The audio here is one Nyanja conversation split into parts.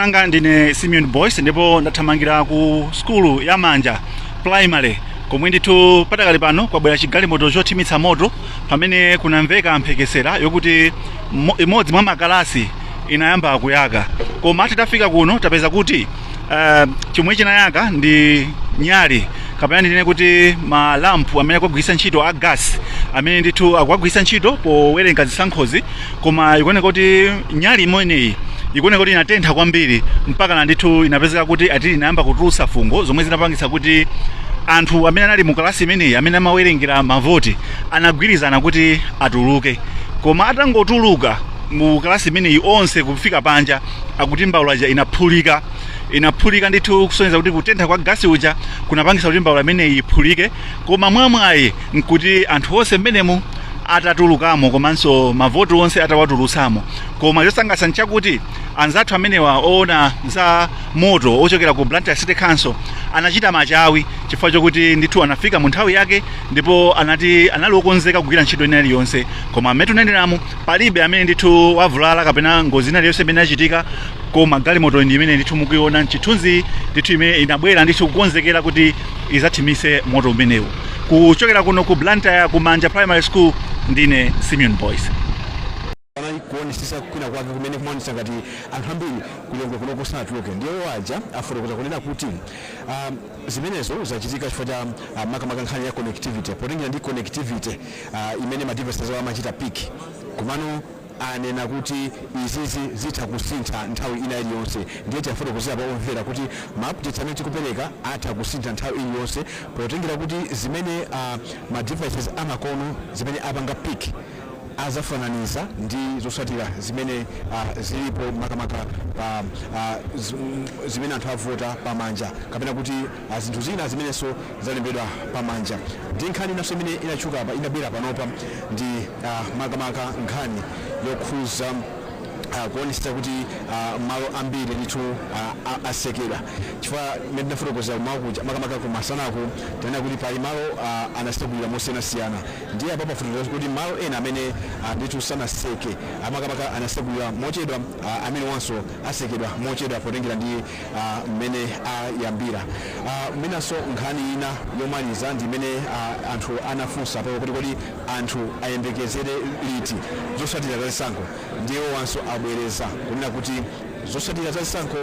Anga ndine Simeon Boyce, ndipo ndathamangira ku sukulu ya Manja Primary, komwe ndithu patakali pano kwabwera chigalimoto chothimitsa moto, pamene kunamveka mphekesera yokuti imodzi mwa makalasi inayamba kuyaka. Koma titafika kuno tapeza kuti chomwe chinayaka ndi nyali, kapena ndinene kuti malampu amene akugwiritsa ntchito a gas, amene ndithu akuwagwiritsa ntchito powerenga zisankhozi. Koma ikuoneka kuti nyali imeneyi ikuoneka kuti inatentha kwambiri, mpaka na ndithu inapezeka kuti ati inayamba kutulutsa fungo, zomwe zinapangitsa kuti anthu amene anali mu kalasi imeneyi, amene amawerengera mavoti, anagwirizana kuti atuluke. Koma atangotuluka mu kalasi imeneyi onse kufika panja, akuti mbawula ija inaphulika. Inaphulika ndithu, kusonyeza kuti kutentha kwa gasi uja kunapangitsa kuti mbawula imeneyi iphulike. Koma mwamwayi nkuti anthu onse mmenemu atatulukamo, komanso mavoti onse atawatulutsamo. Koma chosangalatsa nchakuti anzathu amenewa oona za moto ochokera ku Blantyre City Council anachita machawi, chifukwa chokuti ndithu anafika mu nthawi yake, ndipo anati anali okonzeka kugwira ntchito ina iliyonse. Koma mmene tuneneramo, palibe amene ndithu wavulala kapena ngozi ina iliyonse imene yachitika. Koma galimoto ndi imene ndithu mukuiona mchithunzi ndithu, imene inabwera ndithu kukonzekera kuti izathimise moto umenewu. Kuchokera kuno ku Blantyre, ku Manja Primary School, ndine Simeon Boyce. Anali kuonesesa kwina kwake kumene kumaonesa ngati anthu ambiri kulongo kuno kusanatuluke. Ndiye waja afotokoza kunena kuti zimenezo zachitika chifukwa cha makamaka nkhani ya connectivity, potengera ndi connectivity imene ma devices awo amachita pick. Komano anena kuti izizi zitha kusintha nthawi ina iliyonse. Ndiye tiyafotokozera pa omvera kuti ma updates amene tikupereka atha kusintha nthawi iliyonse, potengera kuti zimene ma devices amakono zimene apanga pick azafananiza ndi zotsatira zimene zilipo, makamaka pa zimene anthu avota pamanja, kapena kuti zinthu zina zimenenso zalembedwa pamanja. Ndi nkhani inanso imene inatchuka apa, inabwera panopa, ndi makamaka nkhani yokhuza kuonetsetsa kuti malo ambiri ndithu asekedwa, chifukwa mmene tinafotokozera kumawa kuja, makamaka kumasanaku, tinena kuti pali malo anasegulira mosiyanasiyana. Ndiye apo pafotokoza kuti malo ena amene ndithu sanaseke, makamaka anasegulira mochedwa, amene wanso asekedwa mochedwa potengera ndi mmene ayambira. Mmenanso nkhani ina yomaliza ndi imene anthu anafunsa apo kuti kodi anthu ayembekezere liti zotsatira za zisankho? Ndiye wanso abwereza kunena kuti zotsatira za zisankho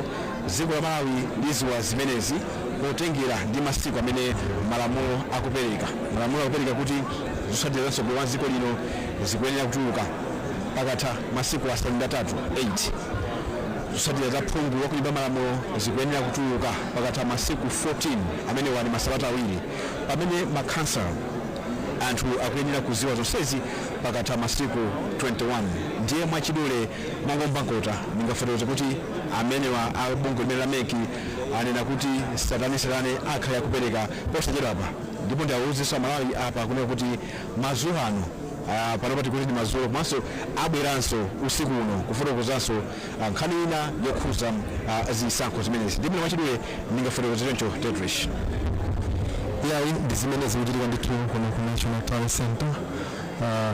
dziko la Malawi liziwa zimenezi potengera ndi masiku amene malamulo akupereka. Malamulo akupereka kuti zotsatira za mtsogoleri wa dziko lino zikuyenera kutuluka pakatha masiku 8, 8. Zotsatira za phungu wa kunyumba malamulo zikuyenera kutuluka pakatha masiku 14, amene wani masabata 2, pamene makhansala anthu akuyenera kuziwa zonsezi pakatha masiku 21. Ndiye mwachidule, mwangombankota, ndingafotokoze kuti amenewa a bungwe limene la MEC anena kuti satani akhale akupereka posachedwapa. Ndipo ndiawuzenso Amalawi apa kunena kuti madzulo ano, panopa tikuti ndi madzulo, komanso abweranso usiku uno kufotokozanso nkhani ina yokhuza zisankho zimenezi. Ndipo mwachidule ndingafotokoze choncho, Tetrish. Yayi, ndi zimene zikuchitika ndithu kuno ku National Tally Center,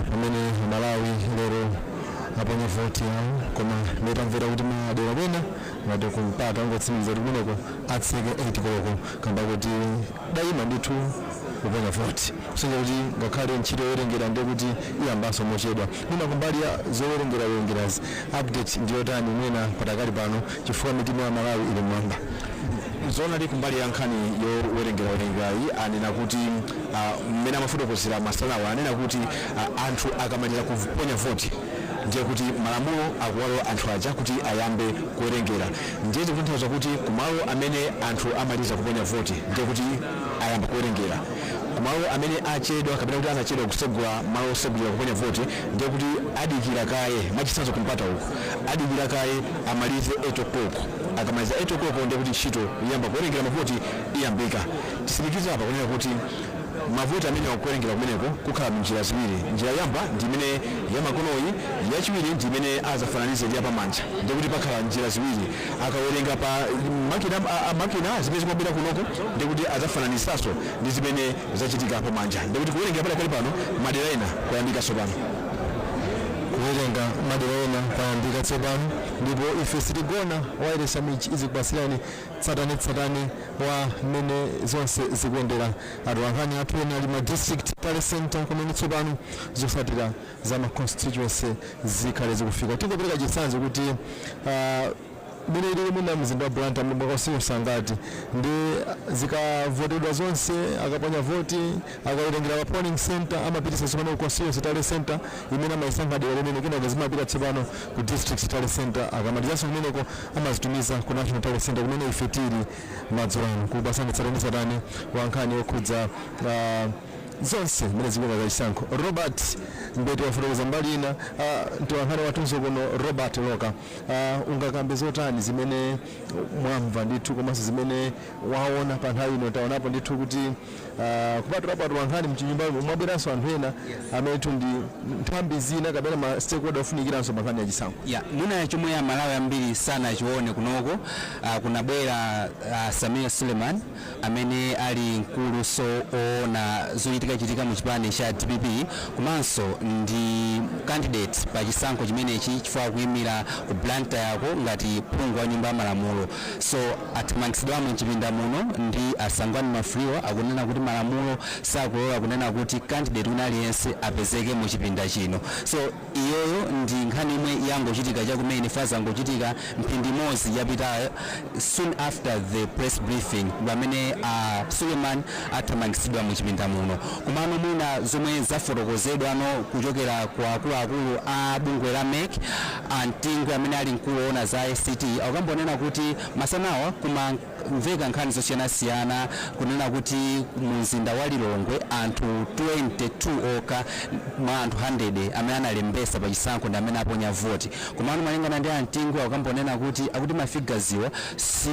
pamene Malawi lero aponya voti yawo. Koma nditamvera kuti madera kwena ngati kumpata ungotsimikiza kuti kumeneko atseke 8 koloko, kamba kuti dayima ndithu kuponya voti, kusonyeza kuti ngakhale ntchito yowerengera ndiye kuti iyambanso mochedwa. Mwina kumbali ya zowerengera werengerazi, update ndiyotani mwina patakali pano, chifukwa mitima ya Malawi ili mwamba? Zoonadi, kumbali ya nkhani yowerengera werengerayi, anena kuti mmene amafotokozera masanawa, anena kuti anthu akamaliza kuponya voti, ndiye kuti malamulo akuwalola anthu aja kuti ayambe kuwerengera. Ndiye zikutanthauza kuti kumalo amene anthu amaliza kuponya voti, ndiye kuti ayamba kuwerengera. Kumalo amene achedwa, kapena kuti anachedwa kusegula malo osegulira kuponya voti, ndiye kuti adikira kaye. Mwachitsanzo, kumpata uku adikira kaye amalize 8 o'clock. Akamaliza 8 o'clock, ndiye kuti ntchito iyamba kuwerengera mavoti iyambika. Tisimikize apa kunena kuti mavoti amene akuwerengera kumeneko kukhala mnjira ziwiri. Njira yoyamba ndi imene yamakonoyi, yachiwiri ndi imene azafananize ndi yapamanja. Ndiye kuti pakhala njira ziwiri. Akawerenga pa makina, makina zimene zimabwera kunoko, ndiye kuti azafananisanso ndi zimene zachitika pamanja. Ndiye kuti kuwerengera padakali pano madera ena kuyambikanso pano. Kuwerengera. Kuwerenga madera ena kwayambika tsopano, ndipo ife sitigona. Wailesi MIJ izikupasirani tsatanetsatane wa mmene zonse zikuyendera. Atolankhani athu ena ali ma district tally center, kumene tsopano zotsatira za ma constituency zikhale zikufika. Tingopereka chitsanzo kuti mene ili muna mzinda wa Blantyre, makausiyosangati ndi zikavotedwa zonse, akaponya voti, akawerengera pa polling center, amapitisa tsopano ku constituency tally center imene amayisankha dera limene. Kenako zimapita tsopano ku district tally center. Akamalizanso kumeneko, amazitumiza ku national tally center, kumene ife tili madzulo ano kupasani tsatanetsatane wa nkhani yokhudza zonse zimene zikuyenda zachisankho. Robert Mbete wafotokoza mbali ina. Mtolankhani wathunso kuno, Robert Loka, ungakambe zotani zimene mwamva ndithu komanso zimene waona pa nthawi ino? Taonapo ndithu kuti kupatulapo atolankhani, mchinyumba mwabweranso anthu ena amene ndi nthambi zina kapena ma stakeholder ofunikiranso pa nkhani yachisankho. Ya, mwina chomwe Amalawi ambiri sanachione kunoko, kunabwera Samir Suleiman amene ali mkulu so oona zochitikachitika mu chipani cha DPP, komanso ndi candidate pa chisankho chimenechi, chifukwa kuyimira ku Blantyre yako ngati phungu wa nyumba ya malamulo. So athamangitsidwamo mchipinda muno ndi Asangwani Mafriwa, akunena kuti malamulo sakulola kunena kuti candidate wina aliyense apezeke mu chipinda chino. So iyoyo ndi nkhani imwe yangochitika chakumene, zangochitika mphindi imodzi yapitayo, soon after the press briefing, pamene Suleiman athamangitsidwa mu chipinda muno. Komano mwina zomwe zafotokozedwano kuchokera kwa akuluakulu a bungwe la MEC, amtingwe amene ali mkulu woona za ICT, akambonena kuti masanawa kumamveka nkhani zosiyanasiyana kunena kuti mu mzinda wa Lilongwe anthu 22 okha mwa anthu 100 amene analembesa pa chisankho ndi amene aponya voti. Komano malingana ndi amtingwe, akambonena kuti akuti ma figures iwa si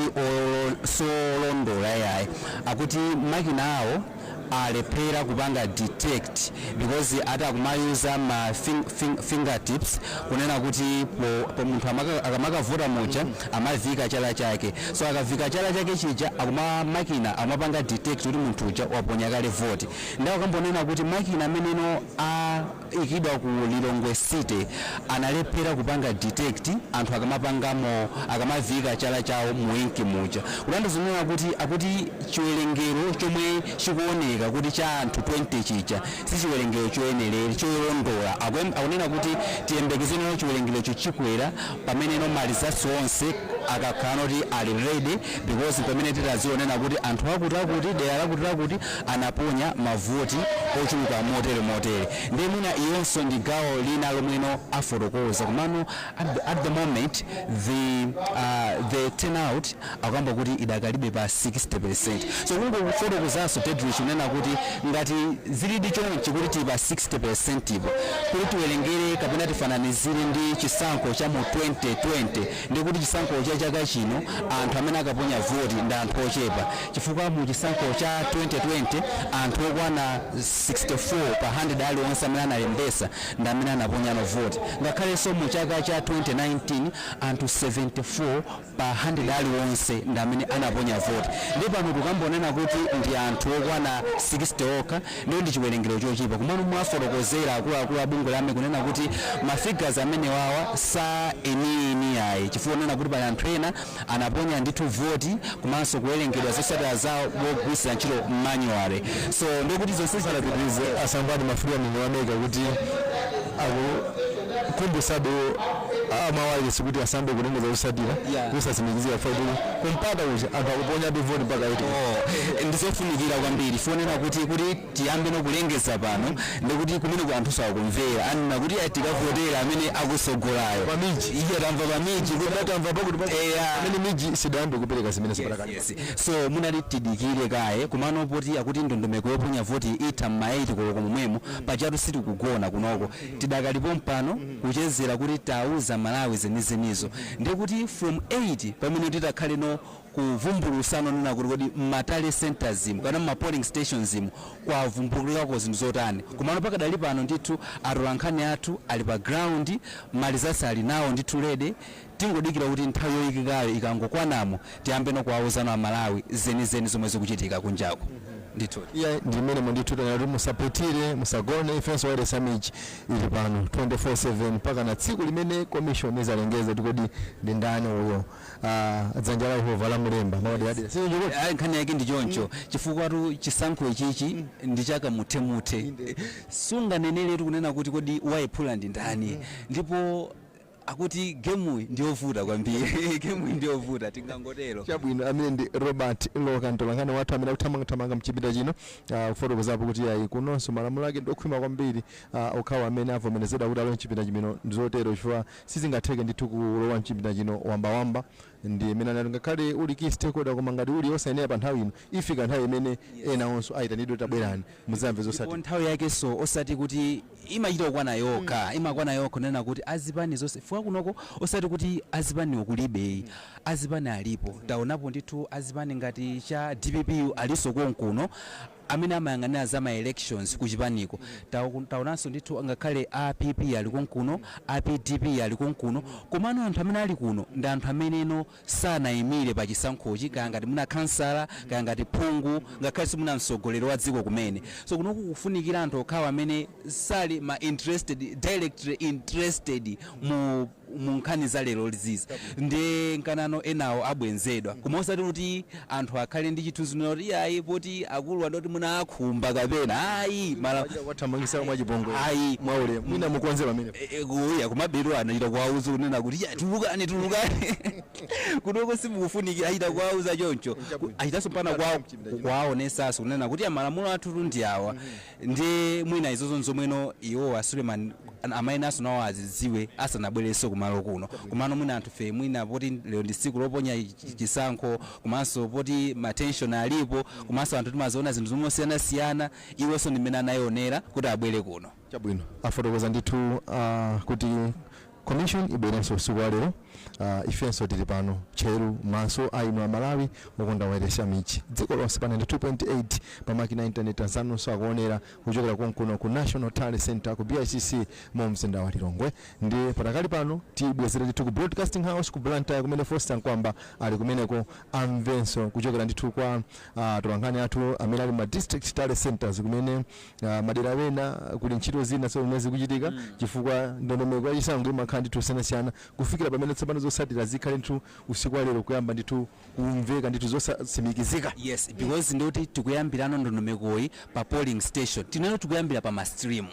solondola yayi. Akuti makina awo alephera kupanga detect because ati akumayuza ma fingertips, kunena kuti po munthu akamakavota muja amavika chala chake. So akavika chala chake chija, akuma makina amapanga detect kuti munthu uja waponya kale voti. Ndawo akambonena kuti makina ameneno ayikidwa ku Lilongwe City analephera kupanga detect anthu akamapangamo, akamavika chala chawo mu inki muja. Kutanthauza kuti akuti chiwerengero chomwe chikuoneka kuti cha anthu 20 chija si chiwerengero choyenerera, cholondola. Akunena kuti tiyembekezere chiwerengerocho chikwera pamene no ma results onse akakhala kuti ali ready, because pamene titazionena kuti anthu akuti akuti dera lakuti lakuti anaponya mavoti ochuluka motere motere. Ndiye mwina iyonso ndi gawo lina lomweno afotokoza. Komano at the moment the turnout akuyamba kuti idakalibe pa 60. So kungofotokozanso, Tedrich, unena kuti ngati zilidi chonchi kuti tili pa 60 ipo, kuti tiwerengere kapena tifananizire ndi chisankho cha mu 2020, ndi kuti chisankho cha chaka chino anthu amene akaponya voti ndi anthu ochepa, chifukwa mu chisankho cha 2020 anthu okwana 64 pa 100 aliwonse amene analembesa ndi amene anaponyano voti. Ngakhalenso mu chaka cha 2019 anthu 74 pa 100 aliwonse ndi amene anaponya voti. Ndi pano tikambonena kuti ndi anthu okwana 60 okha, ndiyo ndi chiwerengero chochepa. Komano mwafotokozera akuluakulu a bungwe la MEC kunena kuti ma figures amene wawa sa enieni ayi, chifukwa kunena kuti pali anthu ena anaponya ndithu voti komanso kuwerengedwa zotsatira zawo mogwirisira ntchito manually. So ndikuti zonse Sanapitirize, Asangwani Mafulira mneneri wa MEC kuti akukumbusabe amawayilesi kuti asambe kulengeza zotsatira zosatsimikizira, kuti kumpata uja anthu akuponyabe voti mpaka iti. Oh, ndizofunikira kwambiri fonera kuti tiyambe nokulengeza pano, ndikuti kumene ku anthu sakumvera anena kuti ayi, tikavotera amene akusogolayo. Pamiji. Iye tamva pamiji kuti tamva pakuti Eya. amene miji sidayambe kupereka zimene zipatakali. Yes. So munati tidikire kaye. Kumano poti akuti ndondomeko yoponya voti itha mma 8 koloko momwemo, pachatu sitikugona kunoko, tidakalipo mpano kuchezera kuti tauza Malawi zenizenizo. Ndikuti from 8 pamene titakhale no kuvumbulutsano nena kuti kodi mma tally centers imu kana mma polling stations imu kwavumbulukako zinthu zotani. Komano pakadali pano ndithu atolankhani athu ali pa ground, ma results ali nawo ndithu ready. Tingodikira kuti nthawi yoyikikayo ikangokwanamo, tiyambe no kuwauzano Amalawi zenizeni zomwe zikuchitika kunjako. Ndithu. Iya, ndimene mwandithu kuti musaputire, musagone. Ifenso wailesi ya MIJ ili pano 24/7 mpaka na tsiku limene commission izalengeze kuti kodi ndi ndani uyo dzanja la Yehova la mulemba mawadiyadira. Ayi, nkhani yake ndi choncho, chifukwa tu chisankho ichichi ndi chaka muthemuthe, sunganeneretu kunena kuti kodi wayiphula ndi ndani. Ndipo akuti gemuyi ndiyovuta kwambiri, gemuyi ndiyovuta, tingangotero. Chabwino, amene ndi Robert Loka, mtolankhani wathu amene akuthamangathamanga mchipinda chino, kufotokozapo kuti ayi, kunonso malamulo ake ndiokhwima kwambiri, okhawo amene avomerezedwa kuti alowe mchipinda chino. Ndizotero chifukwa sizingatheke ndithu kulowa mchipinda chino wambawamba. Ndi imene anati ngakhale uli key stakeholder, koma ngati uli osayenera pa nthawi ino, ifika nthawi imene ena onso ayitanidwe, tabwerani muzamve Ndipo zosati. nthawi yakenso osati kuti imachita kukwana yokha, imakwana yokha kunena kuti azipani zonse fika kunoko, osati kuti azipaniwo kulibe, azipani alipo. Taonapo ndithu azipani ngati cha DPP alinso konkuno, amene amayang'anira za ma elections kuchipaniko. Taonanso ndithu ngakhale a PP ali konkuno, a PDP ali konkuno. Komano anthu amene ali kuno ndi anthu ameneno sanayimire pa chisankhochi, kaya ngati muna kansala, kaya ngati phungu, ngakhale simuna mtsogoleri wa dziko kumene. So kunoku kufunikira anthu okhawo amene sali ma interested, directly interested mu nkhani za lero lizizi, ndi nkanano enawo abwenzedwa. Koma osati kuti anthu akhale ndi chithunzi kuti ayi, poti akulu andoti muna akhumba kapena ayi mala. Wathamangisa mwachipongwe. Ayi. Mwaulemu, mwina mukonze pamene. Kuya kumaberu anachita kuwauza kunena kuti ya, tulukani, tulukani, kunoko simukufunikira. Achita kuwauza choncho, achitanso mpana kwaonesanso kunena kuti malamulo athu ndi awa. Ndi mwina izozo nzomweno iwo a Suleiman amayenaso nawo azidziwe asanabwerenso kumalo kuno. Komano mwina anthu fe, mwina poti lero ndi tsiku loponya chisankho, komanso poti ma tension alipo, komanso anthu timaziona zinthu zomosiyanasiyana, iwonso ndi mmene anayionera kuti abwere kuno. Chabwino, afotokoza ndithu kuti commission ibwerenso usiku wa lero. Ifenso tili pano tcheru maso a inu Amalawi okonda wailesi ya MIJ dziko lonse pa 92.8 pamakina internet, anzanunso akuonera kuchokera konkuno ku National Tally Center ku BICC mu mzinda wa Lilongwe. Ndi patakali pano tibwezere ndithu ku Broadcasting House ku Blantyre, kumene Foster Nkwamba ali kumeneko, amvenso kuchokera ndithu kwa tolankhani athu amene ali ma district tally centers, kumene madera ena kuli ntchito zina zomwe zikuchitika, chifukwa ndondomeko yachisankho imakhala ndithu siyanasiyana kufikira pamene tsopano zotsatira zikhale ndithu usiku wa lero kuyamba ndithu kumveka ndithu zosatsimikizika. Yes, because ndikuti tikuyambirano ndondomekoyi pa polling station, tineno tikuyambira pa ma stream.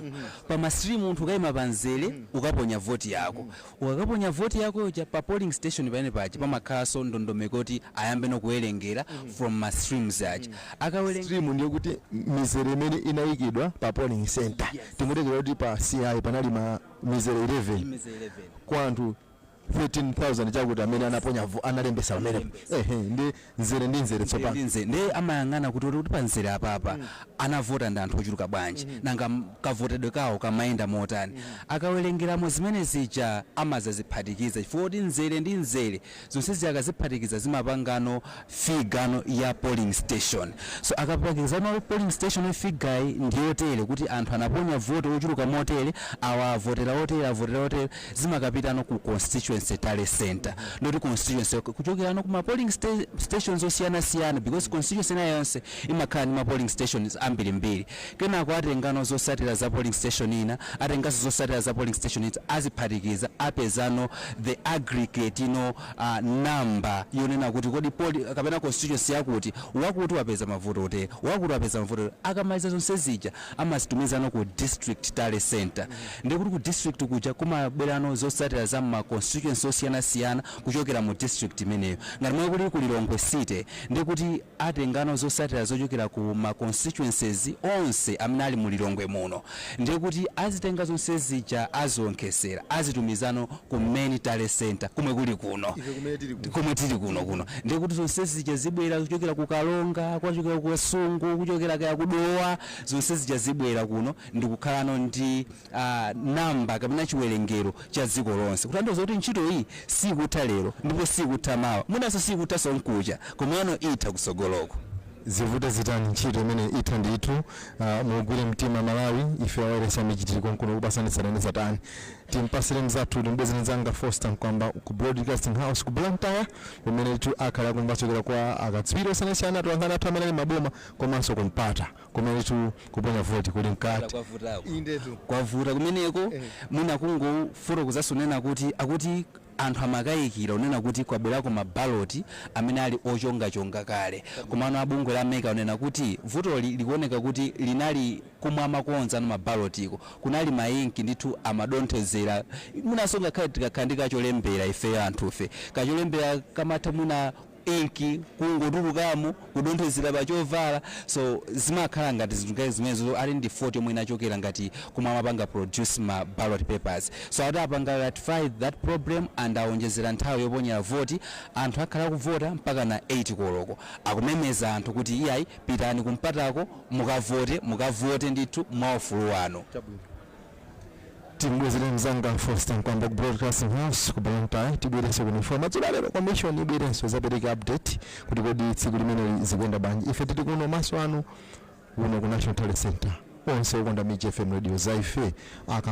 Pa ma stream munthu ukayima panzere, ukaponya voti yako. Ukakaponya voti yako yoja pa polling station pamene paja, pamakhalanso ndondomeko kuti ayambe nokuwerengera from ma streams aja akawerenga. Stream ndiye kuti mizere imene inayikidwa pa polling center. Tingotekera kuti pa CI panali ma mizere 11 Mizere 11. kwa anthu 13,000 chakuti amene anaponya analembesa pamene, ehe, ndi nzere ndi nzere tsopano. Ndi nzere, ndi amayang'ana kuti pa nzere apapa anavota ndi anthu ochuluka bwanji, nanga kavotedwe kawo kamayenda motani. Akawerengeramo zimene zija amazaziphatikiza, chifukwa kuti nzere ndi nzere zonse zija akaziphatikiza zimapangano figure ya polling station. So akapangizano polling station figure ndiyotere kuti anthu anaponya voto ochuluka motere, awa avotera otere, avotera otere, zimakapitano ku constituency tally center. Ndoti constituency kuchokerano kuma polling stations osiyanasiyana, because constituency ina yonse imakhala ndi ma polling stations ambirimbiri. Kenako atengano zosatira za polling station ina, atenganso zosatira za polling station ina, aziphatikiza, apezano the aggregate ino number yonena kuti kodi kapena constituency yakuti wakuti wapeza mavuto otere, wakuti wapeza mavuto otere. Akamaliza zonse zija amazitumizano ku district tally center. Ndikuti ku district kuja kumabwerano zosatira za ma constituency osiyanasiyana kuchokera mu district imeneyo. Ngati mwe kuli ku Lilongwe City, ndikuti atengano zosatira zochokera ku ma constituencies onse amene ali mu Lilongwe muno. Ndikuti azitenga zonse zija, azionkhesera, azitumizano ku main tally center kumwe kuli kuno. Ife kumene tili kuno. Komwe tili kuno. Ndikuti zonse zija zibwera kuchokera ku Kalonga, kuchokera ku Kasungu, kuchokera kaya kudowa, zonse zija zibwera kuno ndikukhalano ndi namba kapena chiwerengero cha dziko lonse. Kutanthauza kuti ntchito iyi sikutha lero ndipo sikutha mawa, mwinanso sikutha sonkucha, komano itha kusogoloko. Zivute zitani, ntchito imene itha ndithu. Mugwire mtima Malawi, ife awairesa michitiri konkuno kupasani tsatanetsatane. Timpasire mzathu, timbwezere mzanga Foster Mkwamba ku Broadcasting House ku Blantyre, kumene tu akhala akumvasokera kwa akatswiri osiyanasiyana, atolankhani athu amene ali maboma komanso kumpata kumene tu kuponya voti kuli mkati. Indetu kwavuta kumeneko. Mwina kungofotokozanso nena kuti akuti anthu amakayikira unena kuti kwabwerako mabaloti amene ali ochongachonga kale, komano abungwe la MEC unena kuti vutoli likuoneka kuti linali kumwe amakonza ano mabalotiko, kunali mayinki ndithu amadonthezera. Mwinanso ngakhale tikakhala ndi kacholembera ifeyo anthufe, kacholembera kamatha mwina inki kungotulukamo kudonthezera pachovala, so zimakhala ngati zinthu ngati zimenezo. Ali ndi 40 yomwe inachokera ngati kumwe amapanga produce ma ballot papers, so ati apanga rectify that problem and awonjezera nthawi yoponyera voti. Anthu akhala kuvota mpaka na 8 koloko. Akumemeza anthu kuti iyayi, pitani kumpatako mukavote, mukavote ndithu mwaufulu wanu. Timbwezere mzanga Foster Mkwamba ku Broadcasting House ku Blantyre. Tibwerenso kuno ifo madzulo alero, commission ibwerenso zapereka update kuti kodi tsiku limene zikuyenda bwanji. Ife tili kuno, maso anu uno ku National Tally Center. Onse okonda MIJ FM Radio, zaife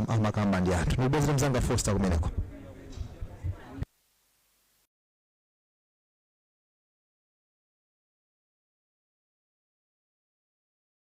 amakamba ndi anthu. Ndibwezere mzanga Foster kumeneko.